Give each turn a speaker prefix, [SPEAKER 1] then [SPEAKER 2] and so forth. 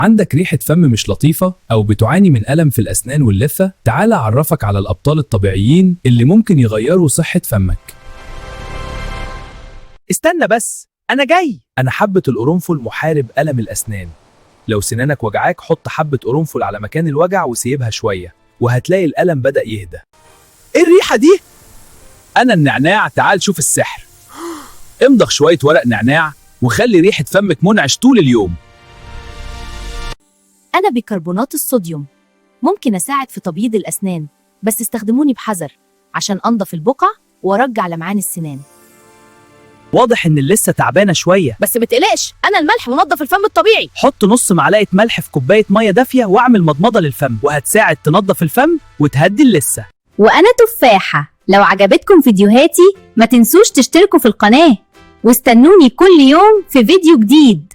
[SPEAKER 1] عندك ريحة فم مش لطيفة أو بتعاني من ألم في الأسنان واللثة؟ تعال أعرفك على الأبطال الطبيعيين اللي ممكن يغيروا صحة فمك. استنى بس، أنا جاي. أنا حبة القرنفل محارب ألم الأسنان. لو سنانك وجعاك حط حبة قرنفل على مكان الوجع وسيبها شوية، وهتلاقي الألم بدأ يهدى. إيه الريحة دي؟ أنا النعناع، تعال شوف السحر. امضغ شوية ورق نعناع وخلي ريحة فمك منعش طول اليوم.
[SPEAKER 2] أنا بيكربونات الصوديوم، ممكن أساعد في تبييض الأسنان، بس استخدموني بحذر عشان أنضف البقع وأرجع لمعان السنان.
[SPEAKER 3] واضح ان اللثة تعبانة شوية.
[SPEAKER 2] بس ما تقلقش، أنا الملح منظف الفم الطبيعي.
[SPEAKER 3] حط نص معلقه ملح في كوباية مية دافيه واعمل مضمضة للفم، وهتساعد تنظف الفم وتهدي اللثة.
[SPEAKER 2] وأنا تفاحة. لو عجبتكم فيديوهاتي ما تنسوش تشتركوا في القناة واستنوني كل يوم في فيديو جديد.